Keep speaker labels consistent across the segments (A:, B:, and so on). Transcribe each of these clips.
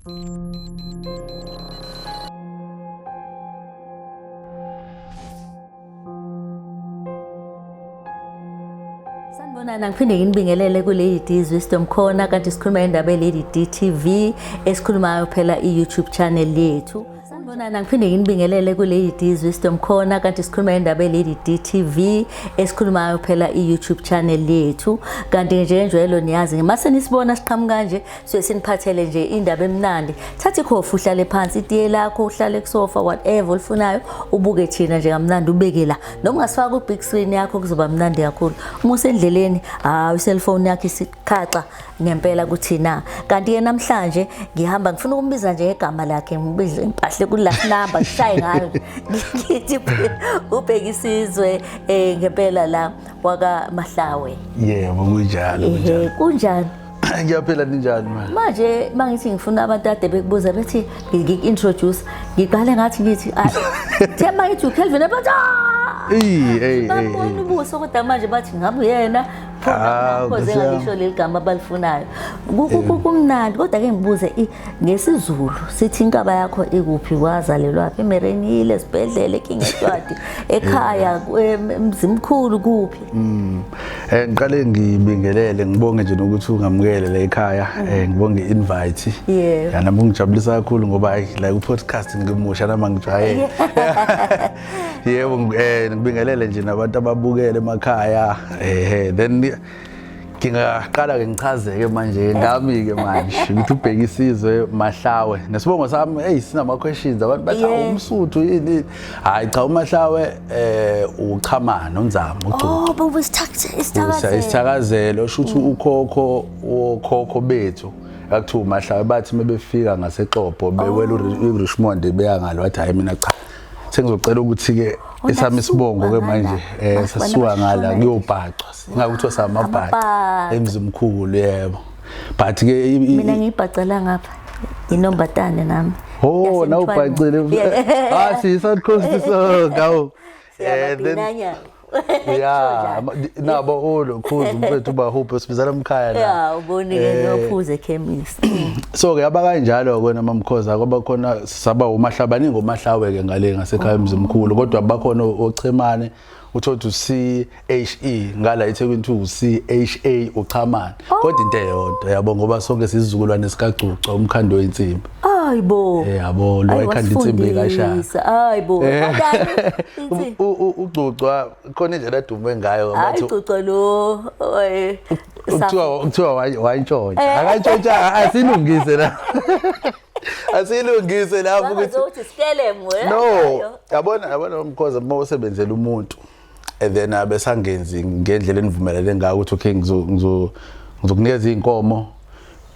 A: Sanibonani, ngiphinde nginibingelele ku-Lady D's Wisdom Corner, kanti sikhuluma indaba ye-Lady D TV esikhulumayo phela i-YouTube channel yethu. Sanibonani, ngiphinde nginibingelele ku-Lady D's Wisdom Corner, kanti sikhuluma indaba ye-Lady D TV esikhulumayo phela i-YouTube channel yethu. Kanti njengenjwayelo niyazi mase nisibona siqhamuka nje suke siniphathele nje indaba emnandi. Thatha ikhofi uhlale phansi, itiye lakho uhlale kusofa, whatever olifunayo ubuke thina nje kamnandi, ubeke la. Noma ungasifaka ku-big screen yakho kuzoba mnandi kakhulu. Uma usendleleni, hawu, i-cellphone yakho isikhaxa ngempela kuthina. Kanti-ke namhlanje ngihamba ngifuna ukumbiza nje ngegama lakhe, ngibize impahle ku-last number ngishaye ngayo ngithi uBhekisizwe ngempela la waka Mahlawe.
B: Yebo, kunjalo.
A: Ehe, kunjani?
B: Ngiyaphila, ninjani manje?
A: Manje mangithi ngifuna abantu ade bekubuza bethi ngiku-introduce, ngiqale ngathi ngithi Thema ngithi uKelvin, bathi
B: Ey ey.
A: Babona ubuso kodwa manje bathi ngabe uyena.
B: Ah,
A: Pho ngisho leli gama abalifunayo. Kumnandi kodwa ke ngibuze, ngesiZulu sithi inkaba yakho ikuphi, wazalelwaphi, eMariannhill, esibhedlela eKing Edward, ekhaya eMzimkhulu, kuphi?
B: Ngiqale ngibingelele, ngibonge nje nokuthi ungamukele la ekhaya, ngibonge invite.
A: Yeah.
B: Nami ngijabulisa kakhulu ngoba hayi la ku podcast ngimusha nami ngijwayele. Yebo, ngibingelele nje nabantu ababukele emakhaya. Then ngingaqala ke ngichazeke manje ngami ke manje ukuthi uBhekisizwe Mahlawe nesibongo sami, hey, sinama questions, abantu bathi umSuthu yini. Hayi cha, uMahlawe uchamana uNzama uGcucu.
A: Oh, baba, isithakazelo.
B: Isithakazelo shuthi ukhokho wokhokho bethu akuthiwa uMahlawe, bathi mebefika ngaseXobho bewela uRichmond beya ngalo, wathi hayi mina cha, sengizocela ukuthi ke esami isibongo ke manje sasuka ngala kuyobhacwa, ingakuthiwa samabhaca eMzimkhulu. Yebo, but ke
A: Mina ngiyibhacela ngapha, inombatane nami.
B: Oh, nawe ubhacile. Ah, si South Coast, so ngawo
A: then
B: yeah, nabo ulo khuza umfethu bahuphe sibizana emkhaya
A: la. Yeah, ubone ke ngiyophuza ekhemisi.
B: So ke aba kanjalo kona mamkhoza, kwaba khona saba umahlabani ngoMahlawe ke ngale ngasekhaya eMzimkhulu, kodwa bakhona ochemane, uthothi C H E ngala eThekwini 2 C H A uchamane, kodwa into eyodwa yabo, ngoba sonke sizizukulwane sikaGcuca umkhando wensimbi.
A: Hayibo.
B: Yabo, lo ekhanda insimbi kashaka.
A: Hayibo.
B: UGcuca khona indlela adume ngayo.
A: Bathi uGcuca lo
B: kuthiwa wayintshontsha, akantshontsha, asilungise la, asilungise lapho
A: ukuthi sikelemu.
B: No, yabona yabona umkhoza, uma usebenzela umuntu and then abesangenzi ngendlela enivumelene ngayo ukuthi okay, ngizo ngizokunikeza inkomo,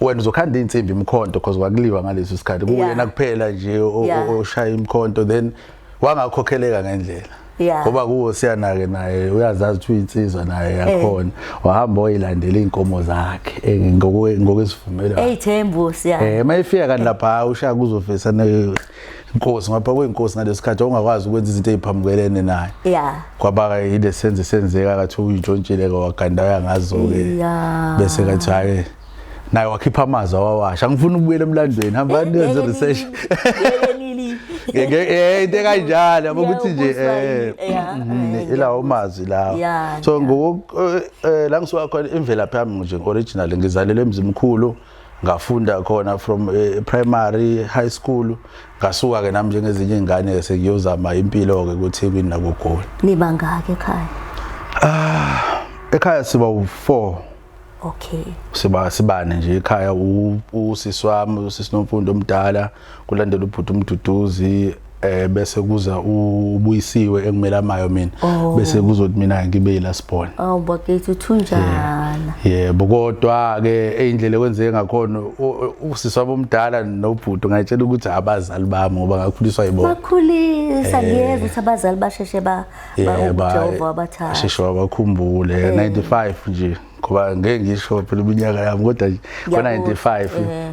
B: wena uzokhanda insimbi imkhonto, because kwakuliwa ngaleso sikhathi kuyena kuphela nje oshaya imkhonto, then wangakhokheleka ngendlela ngoba kuwo siyanake naye uyazazi ukuthi uyinsizwa naye yakhona, wahamba wayilandela inkomo zakhe ngokwesivumelwano.
A: Hey Thembu, siya.
B: Mayifika kanti lapha ushaya kuzofesa inkosi, ngapha kwenkosi ngaleso sikhathi ongakwazi ukwenza izinto eziphambukelene naye. Kwaba yile senze senzeka kathi uyintshontshile ke, waganda uyangazo ke. Bese kathi hayi, naye wakhipha amazwi awawasha, angifuni ukubuyela emlandweni, hamba niyenze research. Ngeke into kanjalo yabo ukuthi nje ilawo mazwi lawo. So ngoko la ngisuka khona, imvelaphi yami nje original, ngizalelwe eMzimkhulu, ngafunda khona from primary, high school, ngasuka ke nami njengezinye izingane sengiyozama impilo ke kuThekwini nakuGoli.
A: Nibangaki ekhaya?
B: Ah, ekhaya siba u4.
A: Okay.
B: Siba sibane nje ekhaya, usisi wami usisi Nomfundo omdala, kulandela ubhuti uMduduzi, bese kuza ubuyisiwe engimelamayo mina, bese kuzothi mina ngibe last born.
A: Oh, bakithi, uthunjana.
B: Yebo, kodwa ke indlela ekwenzeke ngakhona, usisi wami omdala nobhuti ngayitshela ukuthi abazali bami ngoba ngakhuliswa yibona.
A: Bakhulisa, ngiyeza ukuthi abazali basheshe ba uJehova wabathatha.
B: Sheshe wabakhumbule 95 nje, ngoba ngeke ngisho phela iminyaka yami, kodwa nje ngo 95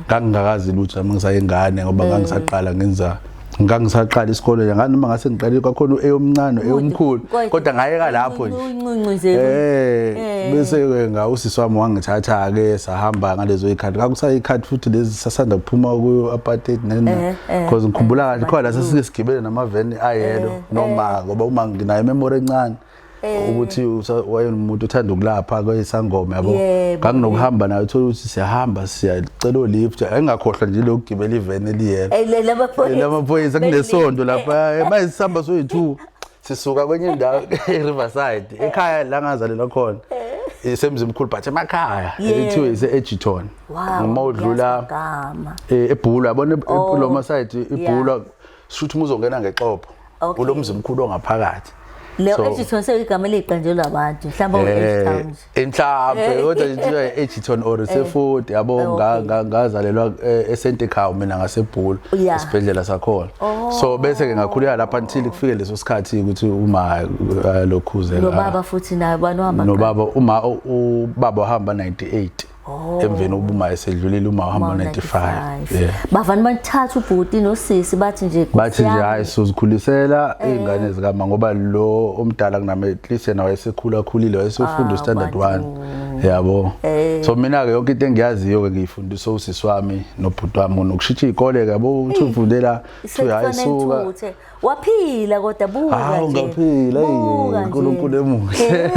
B: ngangingakazi lutho nami ngisayingane, ngoba ngangisaqala ngenza Ngangisaqala isikole nje, ngani noma ngase ngiqalile kwakhona u-A omncane, A omkhulu, kodwa ngayeka lapho nje.
A: Uncinci nje.
B: Bese ke ngawusisi wami wangithatha ke, sahamba ngalezo ikhathi. Kwakusayikhathi futhi lezi sasanda kuphuma kuyo apartheid nena, because ngikhumbula kahle khona la sasike sigibele namaveni ayelo noma ngoba uma nginayo memory encane ukuthi wayenumuntu othanda ukulapha kwesangoma, yabo. Nganginokuhamba naye, uthola ukuthi siyahamba, siyacela o-lift. Engakhohlwa nje lokugibela iveni eliyelo
A: Lamaphoyisa.
B: Lamaphoyisa kunesonto lapha. Manje sihamba soyi-two, sisuka kwenye indawo e-Riverside, ekhaya la ngazalelwa khona, isemzimkhulu, but emakhaya ekuthiwa ise-Egerton. Uma udlula
A: Gama.
B: eBhulwa, yabona, loma side iBhulwa, shuthi uma uzongena ngexopo kulo mzimkhulu ongaphakathi.
A: Le Egerton seyigama eliqanjelwa abantu, mhlawumbe u-H Town.
B: Mhlawumbe, kodwa nje kuthiwa e-Egerton or eseFort, yabo. Ngazalelwa eSentekhawu mina, ngaseBhulwa, esibhedlela sakhona. So bese ke ngakhulela lapha until kufike leso sikhathi ukuthi uma lokhuze
A: Lo baba futhi naye bani uhamba?
B: Nobaba, uma ubaba wahamba 98, emveni kokuba uma esedlulile uma wahamba
A: Uma
B: 95, yeah.
A: Bavani bathatha ubhuti nosisi, bathi nje
B: Bathi nje
A: "Nkosi
B: hayi,
A: yami."
B: sizikhulisela iy'ngane zikama, ngoba lo omdala kunami at least yena wayesekhula khulile, wayesefunda u-standard 1, yabo. So mina-ke yonke into engiyaziyo-ke ngiyifundisa usisi wami nobhuti wami, nokushintsha iy'kole-ke, yabo, uthi ufundela kuthiwe hayi,
A: Sekufanele
B: suka.
A: nithuthe. Waphila kodwa, buka
B: Hawu,
A: nje.
B: ngaphila, eyi,
A: Buka nje.
B: uNkulunkulu emuhle.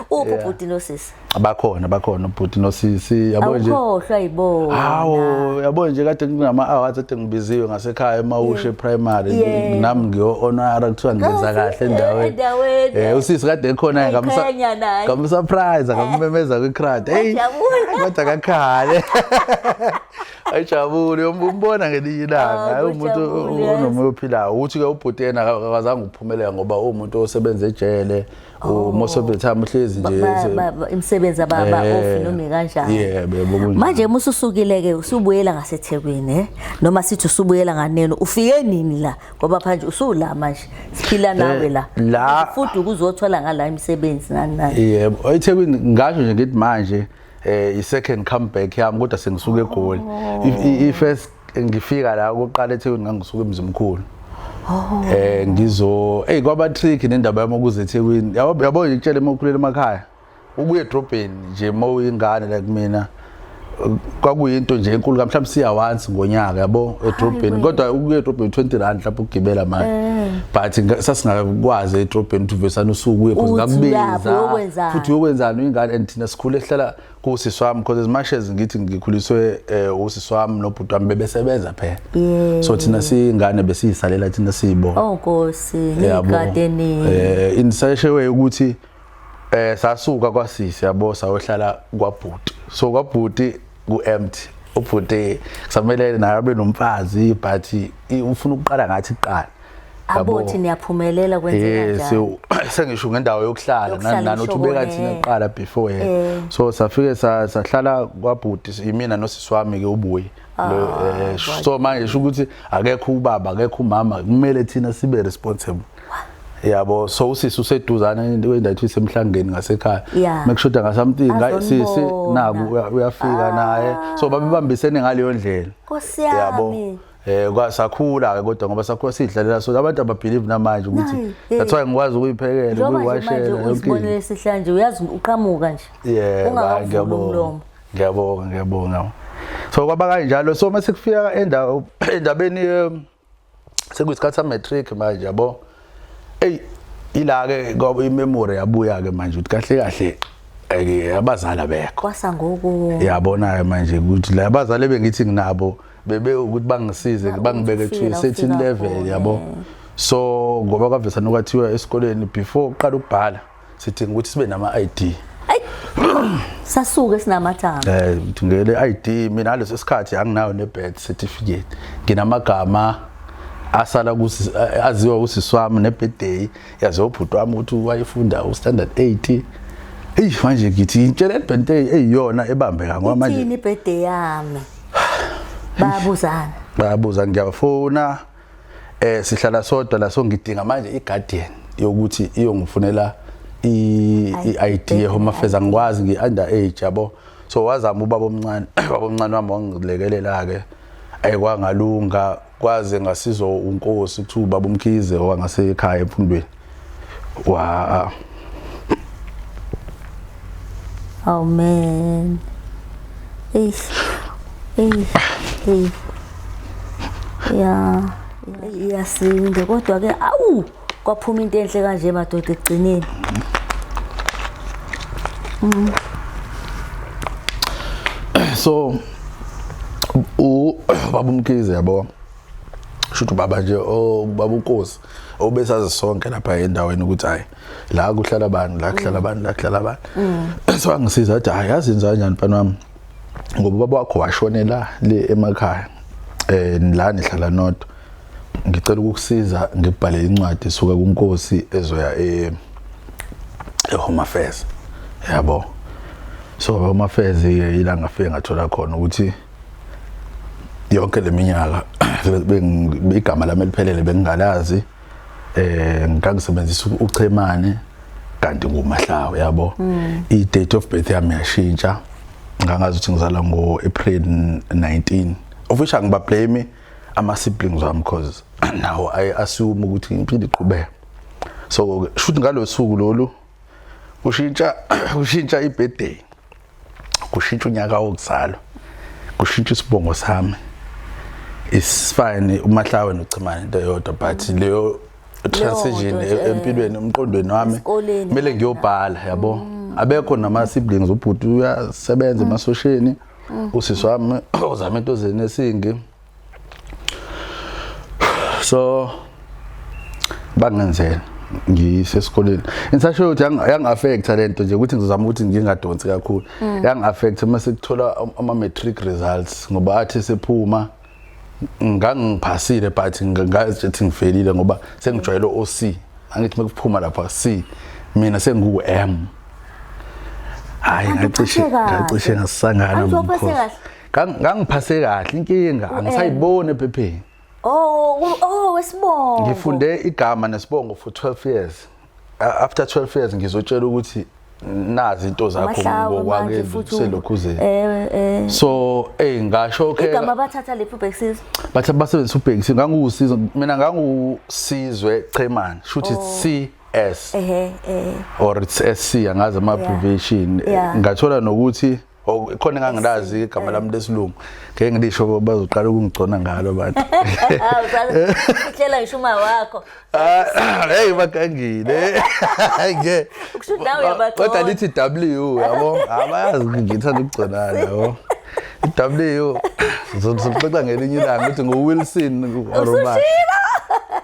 A: Uphi ubhuti nosisi?
B: Bakhona, bakhona ubhuti nosisi, yabo nje.
A: Awukhohlwa yibona.
B: Hawu, yabo nje, kade kunama-awards ade ngibiziwe ngasekhaya eMawushe Primary. Nami ngiyo-honora, kuthiwa ngenza kahle endaweni.
A: Endaweni.
B: Usisi kade ekhona.
A: Wayiqhenya naye.
B: Ngamu-surprise, ngamemeza kwi-crowd, hey.
A: Wajabula.
B: Kodwa kakhale ayijabule, umbona ngelinye ilanga.
A: Ah,
B: Hayi, umuntu
A: kujabule, yazi.
B: onomoya ophilayo. Ukuthi-ke ubhuti yena akazange ukuphumelela ngoba uwumuntu osebenza ejele. Most of the time uhlezi nje
A: Imisebenzi aba off noma kanjani.
B: Yebo, yebo, kunjalo.
A: Manje uma ususukile ke, usubuyela ngaseThekwini, noma sithi usubuyela nganeno, ufike nini la? Ngoba phanje usula manje, siphila nawe la. Futhi ukuzothola ngala imisebenzi, nani nani.
B: Yebo, eThekwini ngasho nje ngithi manje i-second comeback yami, kodwa sengisuka eGoli. I-first ngifika la okokuqala eThekwini ngangisuka eMzimkhulu. Ngizo hey, kwaba tricky nendaba yami ukuze eThekwini. Yabo, yabo, ngitshele, uma ukhulela emakhaya ubuye edrobheni nje, uma uyingane like mina, kwakuyinto nje enkulu, mhlawumbe siya once ngonyaka, yabo, edrobheni. Kodwa ukuya edrobheni R20 mhlawumbe ukugibela manje, but sasingakwazi edrobheni ukuthi uvesane usuku uye because
A: Uthi
B: ngakubiza.
A: uyaphi, uyokwenzani?
B: Futhi uyokwenzani uyingane? And thina sikhule sihlala kusisi wami, because as much as ngithi ngikhuliswe usisi wami nobhuti wami, bebesebenza phela. So thina siyingane besiyisalela thina siyibona.
A: Oh Nkosi,
B: Yabo.
A: nigade nini.
B: In such a way ukuthi sasuka kwasisi, yabo, sayohlala kwabhuti. So kwabhuti ku empty, ubhuti kusamele naye abe nomfazi, but ufuna ukuqala ngathi kuqala. Yabo.
A: Abothi niyaphumelela, kwenzeka
B: Yes.
A: njani?
B: Sengisho ngendawo yokuhlala.
A: Yokuhlala,
B: Nani nani, uthi
A: ngisho
B: ubeka
A: kone.
B: thina kuqala before yena. So safike sahlala kwabhuti, imina nosisi wami ke ubuye Lo, so manje sho ukuthi akekho ubaba, akekho umama, kumele thina sibe responsible, yabo. So usisi useduzane kwendawo ethiwa isemhlangeni ngasekhaya. Mekushoda nga-something, hayi sisi,
A: Azonibona.
B: naku uyafika naye. So babebambisene ngaleyo ndlela.
A: Nkosi
B: Yabo.
A: yami.
B: Kwasakhula ke kodwa, ngoba sakhula sidlalela, so abantu aba-believe namanje ukuthi
A: Nayi, hey.
B: that's why ngikwazi ukuyiphekela,
A: Njengoba nje manje
B: ukuyiwashela, yonke into.
A: uyisibonelo esihle nje, uyazi, uqhamuka nje
B: Yebo,
A: ungakavuli
B: ngiyabonga.
A: umlomo.
B: Ngiyabonga, ngiyabonga. So kwaba kanjalo. So mase kufika endawo endabeni, sekuyisikhathi sa-matric manje, yabo. Ey, ila ke kwaba i-memory yabuya ke manje ukuthi kahle kahle abazali abekho.
A: Kwasa ngoku.
B: Yabona ke manje ukuthi la abazali bengithi nginabo bebe ukuthi bangisize, bangibeke to
A: ufika
B: a
A: la
B: certain
A: ufika
B: level,
A: khona,
B: yabo. So ngoba kwavesana kwathiwa esikoleni before uqala ukubhala sidinga ukuthi sibe nama ID.
A: Ayi, sasuke sinamathambo.
B: Ngele ID, mina ngaleso sikhathi anginayo ne birth certificate, nginamagama asala kusi aziwa usisi wami, ne birthday yaziwa ubhuti wami ukuthi wayefunda u standard 8. Hey, manje ngithi intshela birthday eyiyona ebambeka ngoba manje
A: Ithini ibirthday yami? Bayabuzana.
B: Bayabuza, ngiyafuna, sihlala sodwa la, so ngidinga manje i-guardian yokuthi iyongifunela i-ID ye Home Affairs, angikwazi, ngi under age, yabo. So wazama ubaba omncane, ubaba omncane wami wangilekelela ke. Ayikwangalunga kwaze ngasizwa unkosi kuthiwa ubaba uMkhize owangasekhaya emfundweni wa.
A: Oh man. Eish. Eish. Hey. Ya. Iyasinda kodwa ke awu kwaphuma into enhle kanje madoda ekugcineni.
B: So u baba uMkhize yabo, shuthi ubaba nje, oh baba uNkosi obesazi sonke lapha endaweni ukuthi hayi, la kuhlala abantu, la kuhlala abantu, la kuhlala abantu. So angisiza athi, hayi, yazi yenza kanjani mfana wami, ngoba ubaba wakho washonela le emakhaya, la nihlala nodwa, ngicela ukukusiza ngibhale incwadi esuka kuNkosi ezoya e-Home Affairs, yabo. So Home Affairs ke ila ngafike ngathola khona ukuthi yonke leminyaka igama lami eliphelele bengingalazi, ngangisebenzisa uchemane kanti nguMahlawe, yabo. I date of birth yami yashintsha, ngangazi ukuthi ngizalwa ngo April 19, of which angiba blame ama siblings wami because nawo I assume ukuthi impilo iqhubeka. So shuthi ngalosuku lolu kushintsha i-birthday, kushintsha unyaka wokuzalwa, kushintsha isibongo sami. It's fine, uMahlawe noChimane into eyodwa, but leyo transition
A: nto nje,
B: empilweni, emqondweni wami,
A: Esikoleni.
B: kumele ngiyobhala, yabo. Abekho nama siblings, ubhuti uyasebenza emasosheni, usisi wami uzama into zenesingi. So bangenzela ngisesikoleni ngisasho ukuthi yangi-affecta lento nje ukuthi ngizama ukuthi ngingadonsi kakhulu. Yangi-affecta uma sekuthola ama-matric results, ngoba athi sephuma ngangiphasile but ngathi ngifelile ngoba sengijwayele o-C. Angithi mekuphuma lapha C, mina sengiwu-M. Hayi,
A: Kanti
B: ngacishe
A: uphase kahle.
B: ngacishe ngasangana.
A: Angithi uphase
B: Mkhosi.
A: kahle?
B: Ngangiphase kahle, inkinga angisayiboni ephepheni.
A: Oh, wesibongo.
B: Ngifunde igama nesibongo for 12 years. After 12 years ngizotshela ukuthi nazi into zakho
A: Amahlawe manje
B: ngokwake
A: futhi
B: selokhuzeni.
A: Eh.
B: So ngasho okay.
A: Igama bathatha lephi, uBhekisizwe?
B: Bathi basebenzisa uBhekisizwe. Nganguwusizwe mina, nganguSizwe Chemane, shuthi C S
A: Ehe eh.
B: or it's SC, angazi ama abbreviation. Ngathola nokuthi oh, khona engangilazi igama lami lesilungu, ngeke ngilisho, bazoqala ukungigcona ngalo abantu.
A: Uhlela ngisho uma wakho.
B: Ah, hey, bagangile. Hayi.
A: Kusho ukuthi nawe uyabagcona.
B: Kodwa lithi W, yabo. Abayazi, ngithanda ukugconana, yabo. I-W sizoxoxa ngelinye ilanga ukuthi ngu-Wilson or ubani.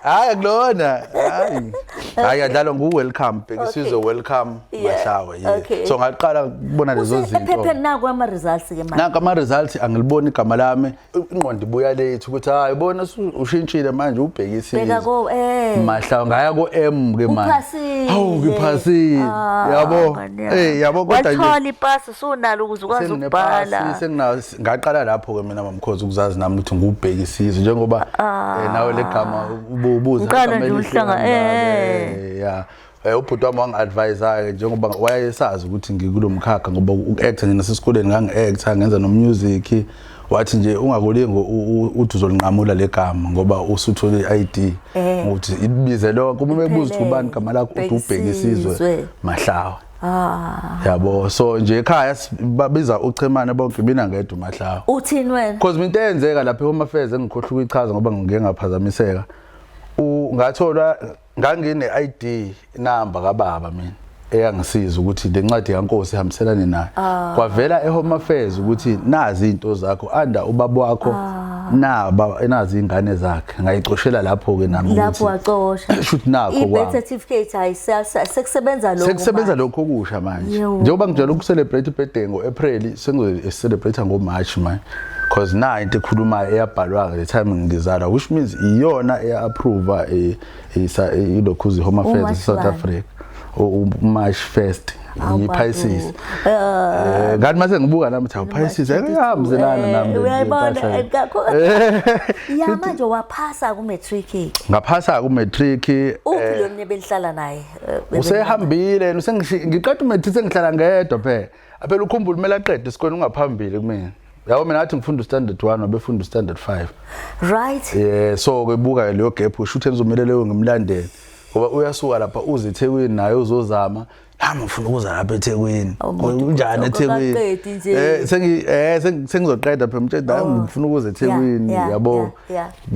B: Hayi kulona, hayi. Hayi, yadlalwa ngu-Welcome, Bhekisizwe Welcome Mahlawe. Yeah. So ngaqala ukubona lezo zinto.
A: Ephepheni naku ama results ke manje.
B: Nanka ama results, angiliboni igama lami, ingqondo ibuya late ukuthi hayi bona ushintshile manje uBhekisizwe.
A: Bheka ko eh.
B: Mahla ngaya ko M ke manje.
A: Uphasile.
B: Hawu, ngiphasile.
A: Ah,
B: Yabo.
A: ngane yami.
B: Yabo, kodwa nje
A: Wathola ipasi usunalo ukuze ukwazi
B: senginepasi
A: ukubhala.
B: Senginawo, ngaqala lapho ke mina mamkhozi ukuzazi nami ukuthi nguBhekisizwe njengoba nawe legama ubuza.
A: Ngiqala nje uhlanga, eh.
B: Ya, ubhuti wami wangi-advise-ke njengoba wayesazi ukuthi ngikulo mkhakha, ngoba uku-acta nje nasesikoleni ngangi-acta, ngenza no-music. Wathi nje ungakulingi uthi uzolinqamula le gama ngoba usuthole i-ID, ukuthi ibize lonke uma bebuza ukuthi ubani igama lakho, uthi uBhekisizwe
A: Bhekisizwe.
B: Mahlawe.
A: Ah.
B: Yabo, so nje ekhaya babiza uchemane bonke, mina ngedwa uMahlawe.
A: Uthini wena?
B: Because into eyenzeka lapha eHome Affairs engikhohlwa ukuyichaza ngoba ngike ngaphazamiseka, ngathola ngangine ID number kababa mina eyangisiza ukuthi le ncwadi kaNkosi ihambiselane nayo. Kwavela eHome Affairs ukuthi nazi izinto zakho under ubaba wakho, naba nazi ingane zakhe. Ngayicoshela lapho ke nami.
A: Lapho wacosha.
B: Shuthi nakho
A: I-birth
B: kwami
A: certificate ayisasa, sekusebenza lokho.
B: Sekusebenza
A: manje.
B: lokho okusha manje.
A: Yebo.
B: Njengoba ngijwayele ukucelebrate ibirthday ngo-April, sengizo-celebrate ngo-March manje because na into ekhulumayo eyabhalwa the time ngizalwa, which means iyona eya-approve ilokhuzi Home Affairs
A: U-March
B: e-South
A: bani?
B: Africa, u-March 1st.
A: Awu,
B: Yi-Pisces.
A: bantu.
B: Ngathi mase ngibuka nami ukuthi awu, Pisces ayihambelana nami le
A: Uyayibona
B: mpahla.
A: Ya, manje waphasa ku-matric.
B: Ngaphasa ku-matric.
A: Uphi lo mnye benihlala naye?
B: Usehambile yena, ngiqeda umatric sengihlala ngedwa phela. Phela ukhumbule kumele aqede esikoleni, ungaphambili kumina. Yabo, mina ngathi ngifunda standard 1, wabefunda standard 5. Yeah, so ke buka leyo gap, usho ukuthi ngizomele leyo ngimlandele, ngoba uyasuka lapha uze eThekwini naye uzozama, nami ngifuna ukuza lapha eThekwini.
A: Umuntu
B: Kunjani eThekwini?
A: awukaqedi nje.
B: Sengizoqeda phela, mtshela, hayi, ngifuna ukuza eThekwini, yabo.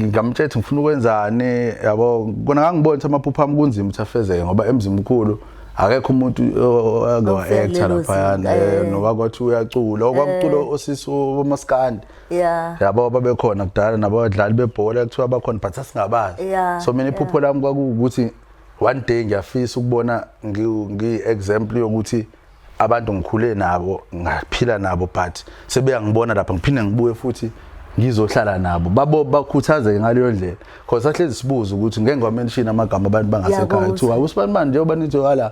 B: Ngamtshela ukuthi ngifuna ukwenzani, yabo. Kona ngangibona ukuthi amaphupho ami kunzima ukuthi afezeke, ngoba emzimkhulu akekho umuntu ake wa-actor
A: Ofika kulelo
B: laphayana,
A: zinga,
B: noba kwathi uyacula, okwakucula osisi bomaskandi, yabo, babekhona kudala, nabadlali bebhola kuthiwa bakhona, but sasingabazi. So mina iphupho lami kwakuwukuthi one day ngiyafisa ukubona ngiyi-example yokuthi abantu ngikhule nabo, ngaphila nabo, but sebeyangibona lapha, ngiphinde ngibuye futhi ngizohlala nabo, babo bakhuthazeke ngaleyo ndlela, because sahlezi sibuza ukuthi ngeke ngiwamention amagama abantu bangasekhaya.
A: Ngiyakuzwa.
B: Kuthiwa usibani bani, njengoba nithi wala,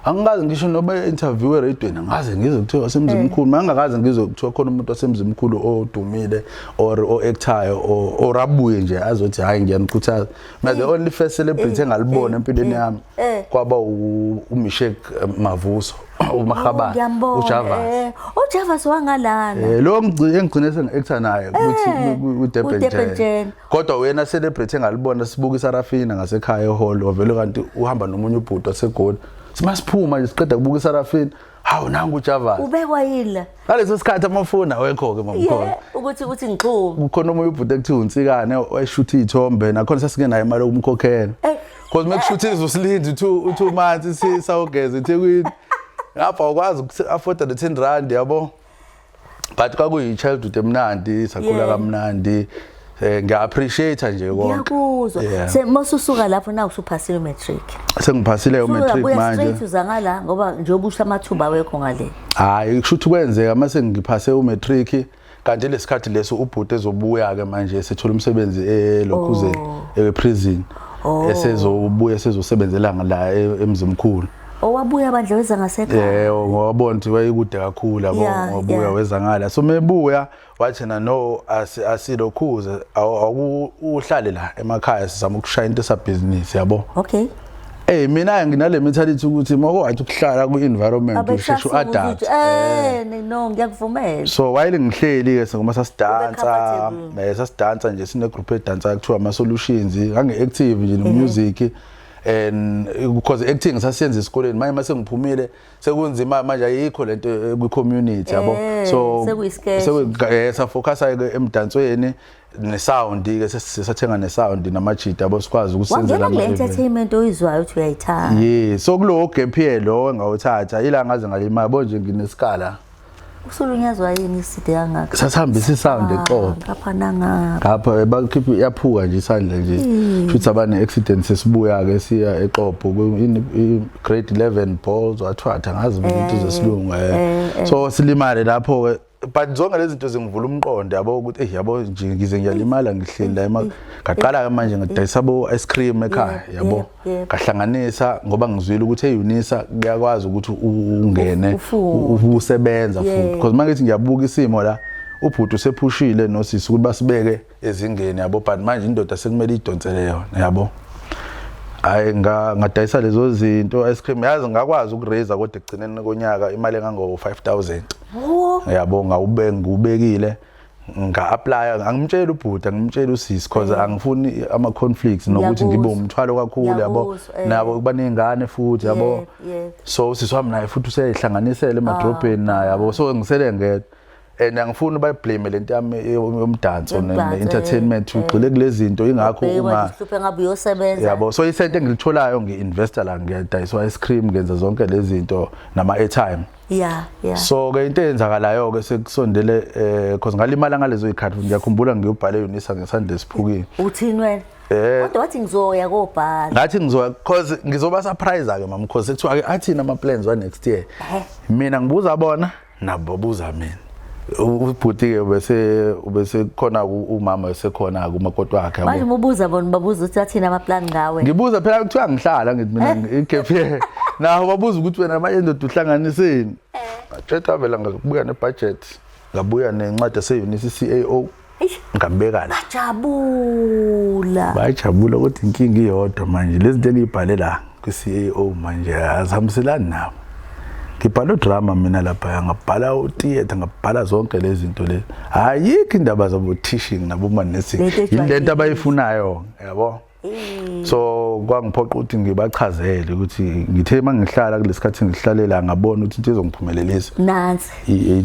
B: angikaze ngisho noma interview eradweni, angikaze ngizwe kuthiwa wasemzimkhulu, mangakaze ngizwe kuthiwa khona umuntu wasemzimkhulu odumile or o-actayo or abuye nje azothi, "Hayi, ngiyanikhuthaza mina." The only first celebrity engalibona empilweni yami kwaba uMishek Mavuso, uMahabane.
A: Ngiyambona.
B: uJavas.
A: uJavas wangalana.
B: Lo engigcine sengi-actor naye ukuthi ku-Durban
A: ku-Durban
B: Gen.
A: Gen.
B: Kodwa wena celebrity engalibona, sibuka iSarafina ngasekhaya ehall, wavele kanti uhamba nomunye ubhuti waseGoli. Simasiphuma nje siqeda kubuka iSarafina, hawu, nangu uJavas.
A: Ubekwa yini la?
B: Ngaleso sikhathi amafoni awekho-ke, mamkhona.
A: Yeah, ukuthi ngixhume.
B: Kukhona omunye ubhuti ekuthiwa uNtsikane, wayeshutha iy'thombe, nakhona sasingenayo imali yokumkhokhela, cause mekushutha izosilinda u-2 months, sisawugeza eThekwini ngapha, awukwazi uku-afforda le-10 rand, yabo. But kwakuyi-childhood emnandi, sakhula kamnandi, ngiya-appreciate nje konke.
A: Ngiyakuzwa.
B: Yeah.
A: Masusuka lapho na usuphasile umatric.
B: Sengiphasile umatric
A: Usubuya
B: manje.
A: straight uza ngala, ngoba njengoba usho amathuba awekho ngale.
B: Hayi, kusho ukuthi kwenzeka mase ngiphase umatric, kanti lesikhathi leso ubhuti ezobuya ke manje, sethola umsebenzi elokhuzeni, eprison, esezobuya esezosebenzela la emzimkhulu.
A: Owabuya bandla weza ngasekhaya.
B: Yebo, ngwabona ukuthi wayekude kakhulu, yabo, wabuya weza ngala. So mebuya wathi na, no, asilokhuze uhlale la emakhaya, sizama ukushaya into esabhizinisi, yabo. Eh, mina nginale mentality ukuthi mawuwathi ukuhlala ku-environment usheshe u-adapt.
A: No, ngiyakuvumela.
B: So while ngihleli ke sengoma sasidansa,
A: Ube comfortable.
B: Sasidansa nje, sine group edansa kuthiwa ama solutions, ngangi active nje no music, and because acting sasiyenza esikoleni, manje mase ngiphumile sekunzima manje, ayikho lento kwi community, yabo. So
A: Sekuyi-sketch.
B: Safocusa ke emdansweni nesound ke, sesathenga nesound namajita, yabo, sikwazi ukusenzela
A: Wangena kule
B: ama-event.
A: entertainment oyizwayo ukuthi uyayithanda.
B: Yeah, so kulowo gap year lo engawuthatha ila ngaze ngalima, yabo nje, nginesikala.
A: Usulunyazwa yini iside kangaka?
B: Sasihambisa isound eXobho.
A: Ngapha nangapha.
B: Ngapha bakhipha, yaphuka nje isandla nje, futhi abane accident sesibuya ke siya eXobho, grade 11 balls wathwatha, ngazi mina into zesilungu, so silimale lapho ke, but zonke lezi zinto zingivula umqondo, yabo, ukuthi eh, yabo nje, ngize ngiyalimala ngihleli la ngaqala ke manje ngadayisa bo ice cream ekhaya, yabo, ngahlanganisa ngoba ngizwile ukuthi eUnisa kuyakwazi ukuthi ungene
A: Ufunde.
B: usebenza futhi, because manje ngiyabuka isimo la, ubhuti usephushile nosisi ukuthi basibeke ezingeni, yabo, but manje indoda sekumele idonsele yona, yabo. Hayi, ngadayisa lezo zinto, ice cream, yazi ngakwazi ukuraise kodwa ekugcineni konyaka imali engango 5000, yabo, ngawube ngubekile, nga-apply. Angimtsheli ubhuti, angimtsheli usisi, cause angifuni ama conflicts nokuthi ngibe umthwalo kakhulu, yabo.
A: Ngiyakuzwa,
B: Nabo kuba ney'ngane futhi, yabo. So usisi wami naye futhi useyayihlanganisela emadrobheni naye, yabo, so ngisele ngedwa and angifuni bayiblame lento yami yomdanso
A: Yomdanso,
B: ne-entertainment, ugxile kulezi zinto, ingakho
A: Bheke
B: unga
A: manje uhluphe ngabe uyosebenza.
B: Yabo, so isente engilitholayo ngi-investa la, ngiyadayisa ice cream, ngenza zonke lezi zinto nama-airtime. So ke into eyenzakalayo ke sekusondele, cause ngalimala ngalezo zikhathi, ngiyakhumbula ngiyobhala eUnisa ngesandla esiphukile.
A: Uthini wena? Kodwa wathi ngizoya kobhala.
B: Ngathi ngizoya cause ngizoba surprise ke mama, cause sekuthiwa ke athini ama plans wa next year. Mina ngibuza bona, nabo babuza mina. Ubhuti ke bese khona umama esekhona kumakoti wakhe,
A: Manje
B: yabo.
A: uma ubuza bona, babuza ukuthi athini ama-plan ngawe.
B: Ngibuza phela, kuthiwa ngihlala ngithi mina igap year. Naho babuza ukuthi wena manje ndoda uhlanganiseni. Ngathetha vela, ngabuya nebudget, ngabuya nencwadi yaseUnisa CAO,
A: Eish,
B: ngabeka la.
A: Bajabula.
B: Bayajabula, kodwa inkinga iyodwa manje, lezi zinto engiyibhale la kwi-CAO manje azihambiselani nabo. Ngibhala udrama mina lapha, ngabhala utheatre, ngabhala zonke lezi zinto lezi. Ayikho indaba zabo teaching nabo nursing.
A: Lento
B: Yini lento
A: ejwayelekile.
B: abayifunayo, yabo? So kwangiphoqa ukuthi ngibachazele ukuthi ngithe mangihlala kulesikhathi ngihlalela, ngabona ukuthi into izongiphumelelisa
A: Nansi.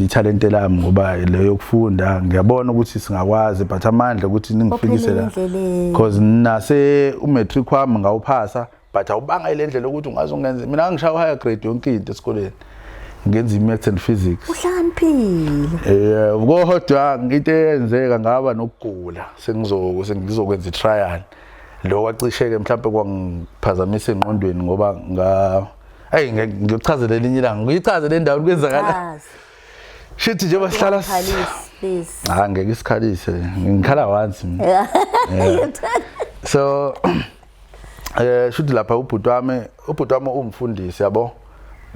B: Ithalente lami, ngoba leyo yokufunda ngiyabona ukuthi singakwazi, but amandla ukuthi ningifikise la,
A: Ophelele endleleni.
B: Because nase umatric wami ngawuphasa, but awubanga ile ndlela ukuthi ungaze ungenze. Mina ngishaya higher grade yonke into esikoleni, ngenza i-maths and physics.
A: Uhlakaniphile.
B: Kodwa into eyenzeka, ngaba nokugula, sengizokwenza i-trial. Lo wacisheke mhlawumbe kwangiphazamisa engqondweni, ngoba nga hey, ngiyochazela elinye ilanga, ngiyichaze le ndawo kwenzakala.
A: Chaza.
B: Shithi njengoba sihlala
A: Khalisi, please.
B: Ah, ngeke isikhalise, ngikhala once mina. So shuthi lapha ubhuti wami umfundisi, yabo,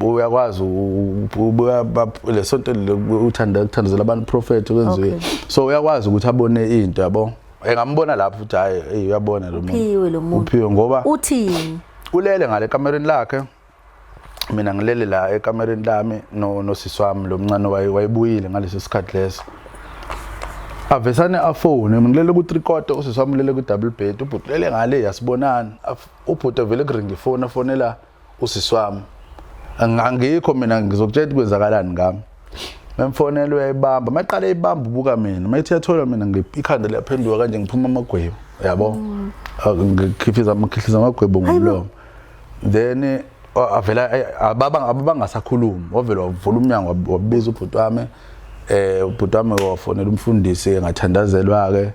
B: uyakwazi lesonto uthanda ukuthandazela abantu, prophet kwenziwe. So uyakwazi ukuthi abone into, yabo, engambona lapho ukuthi hayi, hey, uyabona lo muntu.
A: Uphiwe lo muntu.
B: Uphiwe ngoba
A: Uthini?
B: Ulele ngale ekamereni lakhe, mina ngilele la ekamereni lami no nosisi wami lo mncane, wayebuyile ngaleso sikhathi leso. Avesane afone, mina ngilele ku three quarter, usisi wami ulele ku double bed, ubhuti ulele ngale, yasibonani. Ubhuti avele kuringa ifoni, afonela usisi wami. Angikho mina, ngizokutshela ukuthi kwenzakalani ngami. Memfonela uyayibamba, maqala eyibamba ubuka mina, mayithi yathola mina, ikhanda liyaphenduka kanje, ngiphuma amagwebu, yabo. Ah, ngikhiphiza amakhihliza amagwebu ngomlomo. Then avela ababa abangasakhulumi, wavela wavula umnyango, wabiza ubhuti wami. Ubhuti wami wafonela umfundisi, ngathandazelwa ke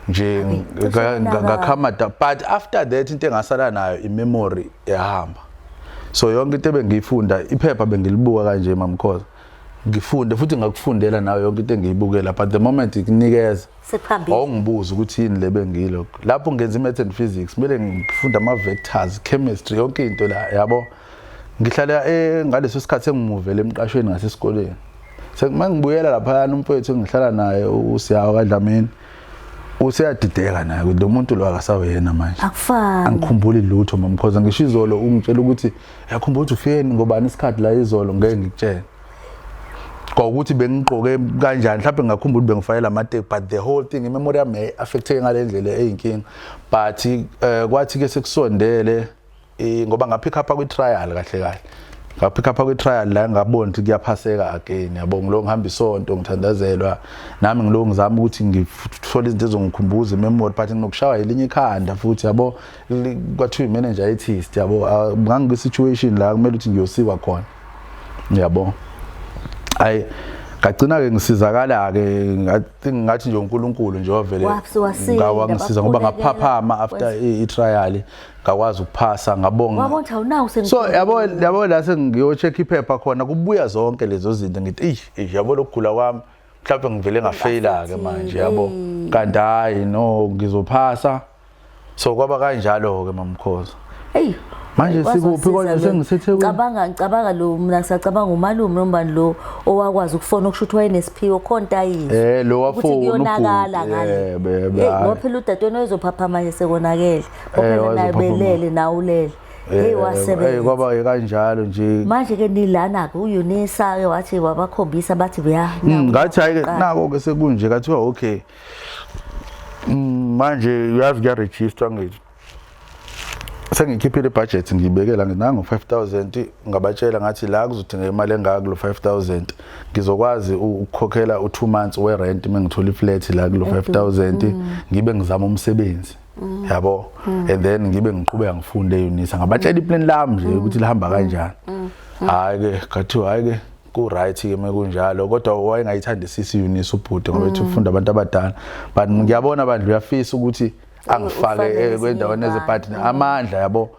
B: nje.
A: Cishe
B: Ngakhama, but after that into engasala nayo, imemory yahamba. So yonke into ebengiyifunda, iphepha bengilibuka kanje, mamkhoza, ngifunde futhi ngakufundela nayo yonke into engiyibukela, but the moment ikunikeza
A: Sekuhambile.
B: Awungibuza ukuthi yini le bengiyilokho lapho ngenza i-math and physics, kumele ngifunde ama-vectors, chemistry, yonke into la, yabo. Ngihlala ngaleso sikhathi engimuvele emqashweni ngasesikoleni. Uma ngibuyela laphayana, umfowethu engihlala naye, uSiyawo kaDlamini, useyadideka naye ukuthi lo muntu lo akasawuyena manje.
A: Akufani.
B: Angikhumbuli lutho, mamkhoza. Ngisho izolo ungitshela ukuthi yakhumbula ukuthi ufike ngobani isikhathi la izolo, ngeke ngikutshele kwawukuthi bengigqoke kanjani, mhlawumbe ngakhumbula ukuthi bengifakela amateki, but the whole thing, imemory yami yayi-affecteke ngale ndlela eyinkinga. But kwathi ke sekusondele ngoba ngapick up kwi-trial, kahle kahle ngapick up kwi-trial la ngabona ukuthi kuyaphaseka again, yabo. Ngilo ngihamba isonto, ngithandazelwa nami, ngilo ngizama ukuthi ngithole izinto ezongikhumbuza imemory, but nginokushawa elinye ikhanda futhi, yabo. Kwathiwa i-meningitis, yabo. Ah, ngangikwi-situation la kumele ukuthi ngiyosikwa khona, yabo. Ayi, ngagcina ke ngisizakala ke. I think ngathi nje uNkulunkulu nje wavele
A: Wasiza,
B: wangisiza ngoba
A: bakhulekela,
B: ngaphaphama after i-trial, ngakwazi ukuphasa, ngabonga.
A: Wabona ukuthi awunawo.
B: So yabo la sengiyo-check iphepha khona, kubuya zonke lezo zinto. Ngithi eish eish, yabo, lokugula kwami mhlawumbe ngivele ngafeyila ke manje, yabo, kanti hayi, no, ngizophasa. So kwaba kanjalo ke, mamkhoza.
A: Hey.
B: Manje sikuphi konje? SengiseThekwini.
A: Ngicabanga lo, mina ngisacabanga umalume nombani lo owakwazi ukufona, okusho ukuthi wayenesiphiwo khonta yini.
B: Lo
A: Ukuthi
B: wafona.
A: Kuyonakala ngale.
B: Yebo.
A: Hey, ngoba phela udadewenu wayezophaphama manje sekonakele. Ngoba phela naye
B: wayezophapha.
A: Belele nawe ulele. Hey, wasebenza.
B: Kwaba kanjalo nje.
A: Manje ke nilana ke uUnisa ke, wathi wabakhombisa bathi buya.
B: Ngathi hayi ke, nako ke sekunje, kathiwa okay. Manje uyazi kuyaregister, ngithi sengikhiphile ibudget, ngiyibekela nango 5000. Ngabatshela ngathi la kuzodingeka imali engaka kulo 5000, ngizokwazi ukukhokhela u2 months we rent mengithola iflat la kulo 5000, ngibe ngizama umsebenzi, yabo, and then ngibe ngiqhubeka ngifunde eUnisa. Ngabatshela iplan lami nje ukuthi lihamba kanjani. Hayi ke, kathiwa hayi ke, ku right ke mekunjalo, kodwa wayengayithandisisi iUnisa ubhuti ngoba ethi ufunda abantu abadala, but ngiyabona bandla uyafisa ukuthi angifake
A: Ufake
B: kwendaweni
A: ezinye.
B: ezebhadi amandla, yabo.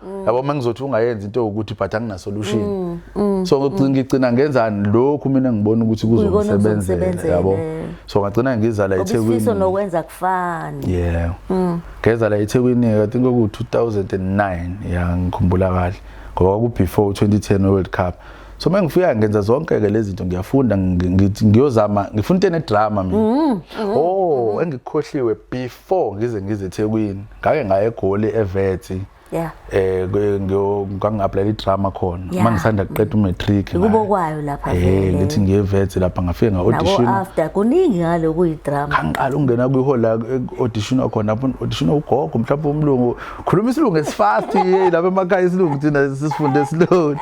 B: Mangizothi ungayenza into ukuthi, but angina solution, so ngigcina ngenzani lokhu mina ngibona ukuthi
A: Kuyikona
B: kuzongisebenzela,
A: okuzokusebenzela,
B: yabo.
A: eh.
B: So ngagcina ngiza la
A: Ngoba isifiso
B: eThekwini.
A: nokwenza kufani.
B: Yeah, ngeza la eThekwini, I think ku 2009, ya, ngikhumbula kahle ngoba kwaku before 2010 World Cup. So mengifika ngenza zonke ke lezi zinto, ngiyafunda, ngithi ngiyozama, ngifuna into ene-drama mina. Oh, engikukhohliwe, before ngize eThekwini, ngake ngaya eGoli eVets. Ngangi-applyela idrama khona uma ngisanda kuqeda umatric.
A: Kubo kwayo lapha vele.
B: Ngithi ngiye Wits lapha, ngafike nga-audition.
A: Nabo after kuningi ngalo kuyidrama.
B: Ngiqala ukungena kwihall la audition khona, lapho audition ugogo mhlawumbe umlungu khuluma isilungu esifast, hey, lapha emakhaya isilungu thina sisifunde slow,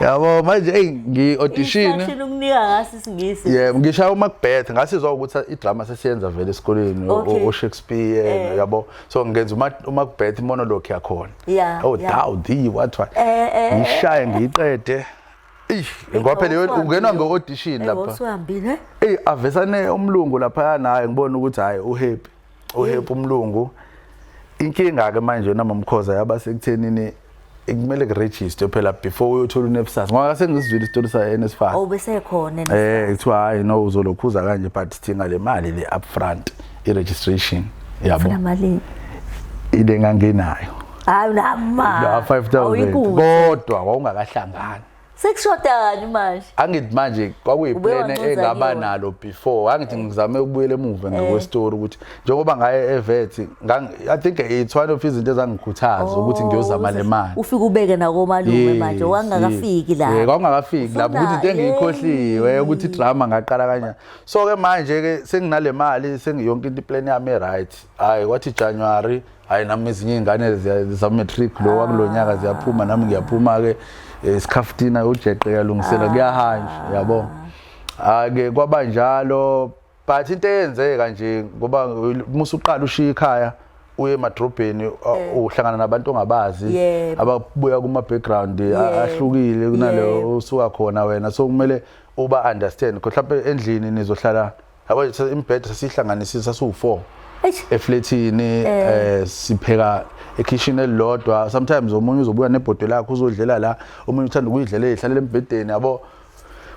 B: yabo. Manje hey, ngi-audition.
A: Instruction ukunika ngaso isiNgisi.
B: Yeah, ngishaya uMacbeth, ngasizwa ukuthi idrama sesiyenza vele esikoleni, o-Shakespeare, yabo. So ngenza uMacbeth monologue yakhona. Oh, thou thee what what. Ngishaye ngiyiqede. Eish, ngoba phela ungenwa nge-audition lapha.
A: Usuhambile.
B: Ey, avesane umlungu lapha naye, ngibona ukuthi hayi, uhappy. Uhappy umlungu. Inkinga ke manje yona, Mamkhoza, yaba sekuthenini kumele kuregister phela before uyothola uNSFAS, ngoba sengizizwile isitori sa NSFAS.
A: Oh, bese khona.
B: Kuthiwa hayi no, uzolokhuza kanje, but sidinga le mali le upfront, i-registration, yabo.
A: Funa malini?
B: Ile ngangenayo.
A: Hayi, unama.
B: La 5000, kodwa wawungakahlangani.
A: Sekushodani manje?
B: Angithi manje kwakuyiplan
A: Ubewancuza
B: engaba
A: kuyona.
B: nalo before. Angithi ngizame ukubuyela emuva ngokwestory ukuthi njengoba ngaye eWits, I think it's one of izinto ezangikhuthaza ukuthi ngiyozama le mali.
A: Ufike ubeke nakomalume manje, wangakafiki la.
B: Kwakungakafiki lapho ukuthi into engiyikhohliwe ukuthi drama ngaqala kanjani. So ke manje ke senginale mali, sengiyonke into, iplan yami e-right. Hayi, kwathi January, hayi, nami ezinye iy'ngane zama-matric lo wakulo nyaka ziyaphuma, nami ngiyaphuma ke, isikhaftina ujeqe yalungisela, kuyahanjwa, yabo. Ake kwaba njalo, but into eyenzeka nje, ngoba musuqala ushiya ikhaya uye emadrobheni, uhlangana nabantu ongabazi, ababuya kuma background ahlukile kunaleyo osuka khona wena, so kumele uba understand because mhlawumbe endlini nizohlala, yabo, imibhede sesihlanganisile, sasiwu4
A: Eish.
B: efletini, sipheka ekitchen elilodwa. Sometimes omunye uzobuya nebhodo lakhe uzodlela la, omunye uthanda ukuyidlela ezihlalela embhedeni, yabo.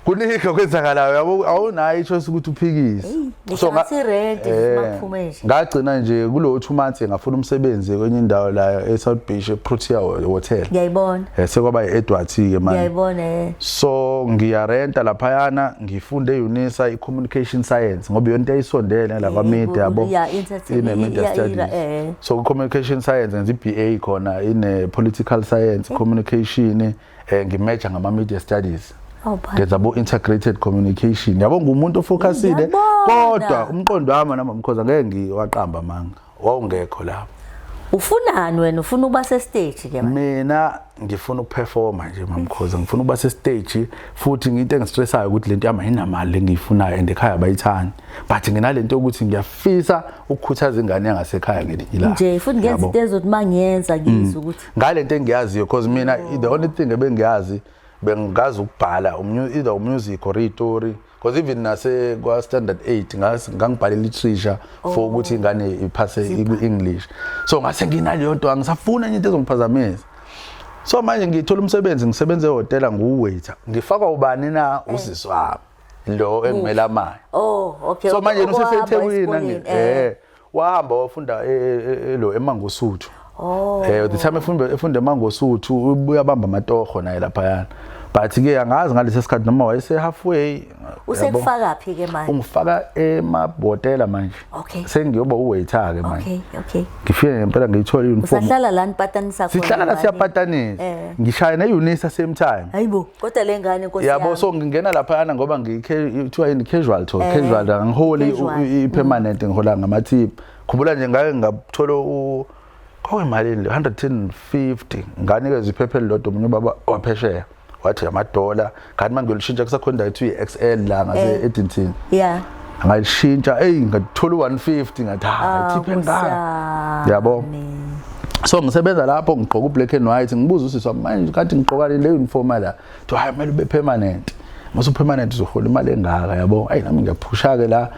B: Kuningi okwenzakalayo, yabo, awunayo ichoice ukuthi uphikise.
A: Nihlanganisa irent makuphume nje.
B: Ngagcina nje kulo 2 months ngafuna umsebenzi kwenye indawo la e-South Beach, eProtea Hotel.
A: Ngiyayibona.
B: Sekwaba i-Edwards ke manje.
A: Ngiyayibona.
B: So ngiyarenta laphayana, ngifunde e-UNISA i-communication science, ngoba yonke ayisondele la kwa-media, yabo.
A: Entertainment,
B: Ine-media studies. So communication science ngenza i-BA khona, ine political science, communication, ngimeja ngama media studies.
A: Oh, bye.
B: Ngenza bo integrated communication, yabo, ngumuntu ofocusile.
A: Ngiyabona.
B: Kodwa umqondo wami noma mkhoza, ngeke ngiwaqamba manga, wawungekho lapho.
A: Ufunani wena? Ufuna ukuba se-stage ke manje?
B: Mina ngifuna ukuperforma nje, Mamkhoza, ngifuna ukuba se-stage, futhi ngento engistressayo ukuthi lento yami ayinamali lengiyifunayo and ekhaya bayithandi, but nginalento yokuthi ngiyafisa ukukhuthaza ingane yangasekhaya ngelinye ilanga.
A: Nje futhi ngenza
B: Yabo.
A: into ezothi mangiyenza ngizwe ukuthi
B: Ngalento engiyaziyo, because mina the only thing ebengiyazi, bengazi ukubhala either umusic or istory, because even nase kwa standard 8 ngangibhala literature for ukuthi ingane iphase i-English. So ngase nginaleyo nto, angisafuna enye into ezongiphazamisa. So manje ngithola umsebenzi, ngisebenza ehhotela, nguwaiter. Ngifakwa ubani na? Usisi wami lo engimelamayo.
A: Oh, okay.
B: So manje
A: Owahamba
B: useseThekwini.
A: esikoleni,
B: Wahamba wafunda lo eMangosuthu.
A: Oh.
B: The time efunda eMangosuthu, ubuya bamba amatoho naye laphayana, but ke angazi ngalesi sikhathi noma wayese halfway, yabo.
A: Usekufaka phi ke manje?
B: Ungifaka emabhotela manje. Sengiyoba uwaiter ke manje.
A: Okay.
B: Ngifike ngempela ngiyithola i-uniform.
A: Usahlala la nipatanisa khona?
B: Sihlala la,
A: ngane?
B: siyapatanisa. Ngishaya ne-UNISA same time.
A: Hayibo, kodwa le ngane, nkosi
B: Yabo.
A: yami.
B: So ngingena laphayana ngoba ngikuthiwa yini, casual to casual, angiholi
A: Casual.
B: i-permanent, ngihola ngama-tip. Khumbula nje ngake ngathola kwakuyimalini le, 150, nganikeza iphepha elilodwa omunye ubaba waphesheya, wathi amadola, ngathi uma ngiyolishintsha kusakhona indawo ethiwa i-XL la ngase-Addington. Ngalishintsha, eyi, ngathola u-150, ngathi hayi, tip
A: Nkosi
B: engaka,
A: yami.
B: yabo. So ngisebenza lapho, ngigqoka ublack and white. Ngibuza usisi wami manje kanti ngigqoka le uniform la, to hayi, kumele ube permanent, mase permanent uzohola imali engaka, yabo. Ayi, nami ngiyaphusha ke la.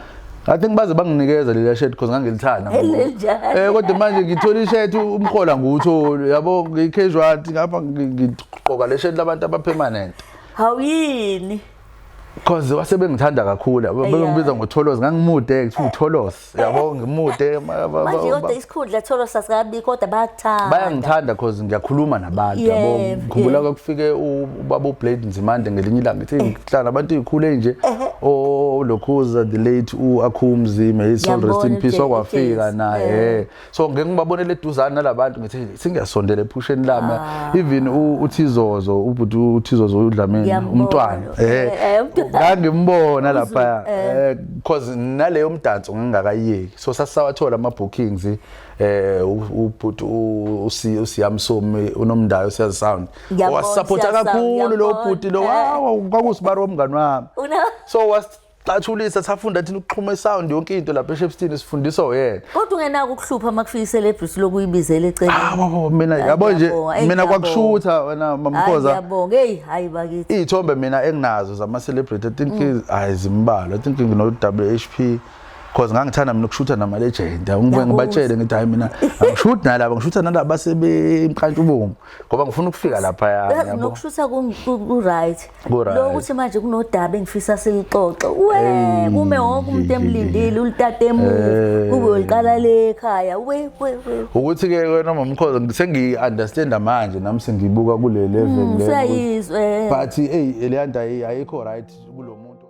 B: I think baze banginikeza lela shirt because ngangilithanda.
A: Elinjani?
B: Kodwa manje ngithola ishirt, umhola ngiwutholi, yabo, ngiyi-casual ngapha, ngigqoka le shirt labantu aba-permanent.
A: Hawuyini?
B: Because wase bengithanda kakhulu, yabo, bengibiza ngoTholos, ngangimude, kuthiwa uTholos, yabo, ngimude.
A: Manje kodwa isikhundla tholo sasikabi, kodwa bayakuthanda.
B: Bayangithanda because ngiyakhuluma nabantu, yabo. Ngikhumbula kwakufike ubaba uBlade Nzimande ngelinye ilanga, ngithi ngihlala nabantu ey'khule nje. Lokhuza the late uAkhumzi, may his soul rest in
A: Ngiyambona
B: peace,
A: uJay-
B: wakwafika
A: uJays,
B: naye. So ngeke ngibabonele eduzane nalabantu, ngithi sengiyasondela ephusheni lami. Even uThizozo, ubhuti uThizozo uDlamini,
A: Ngiyambona.
B: umntwana,
A: Umntwana.
B: ngangimbona lapha, because naleyo mdanso ngingakayiyeki, so sasisawathola ama bookings. Ubhuti uSiyamsomi unomndayo Siyazi Sound
A: Ngiyambona,
B: wasupporta
A: Siyazi Sound,
B: kakhulu lo
A: ngiyambona.
B: bhuti lo. Kwakusibari womngani wami. So wasicathulisa, safunda thina ukuxhuma isound, yonke into lapha eShepstone sifundiswa uyena.
A: Kodwa ungenako ukuhlupha uma kufika i-celebrity lokuyibizela eceleni?
B: Ah, baba, mina
A: Hayi,
B: yabo nje,
A: ngiyabonga, eyi,
B: mina
A: ngiyabonga.
B: kwakushutha wena
A: Hayi,
B: mamkhoza.
A: ngiyabonga. Eyi, hayi bakithi.
B: Iy'thombe mina enginazo zama-celebrity, I think hayi zimbalwa. I think ngino-WHP, cause ngangithanda mina ukushutha nama-legend. Ngibuye
A: Ngiyakuzwa.
B: ngibatshele ngithi hayi, mina angishuthi nalaba, ngishutha nalaba sebemkantshubomvu ngoba ngifuna ukufika laphaya,
A: Yazi,
B: yabo.
A: nokushutha ku-right.
B: Ku-right.
A: Lokuthi manje kunodaba engifisa silixoxe, we kume wonke umuntu emlindile ulitata emuva, kube uliqala le ekhaya, we we we.
B: Ukuthi-ke wena mamkhoza, sengiyi-understanda manje nami, sengiyibuka kule level le.
A: Usuyayizwa.
B: But eyi, leya nto ayikho right kulo muntu.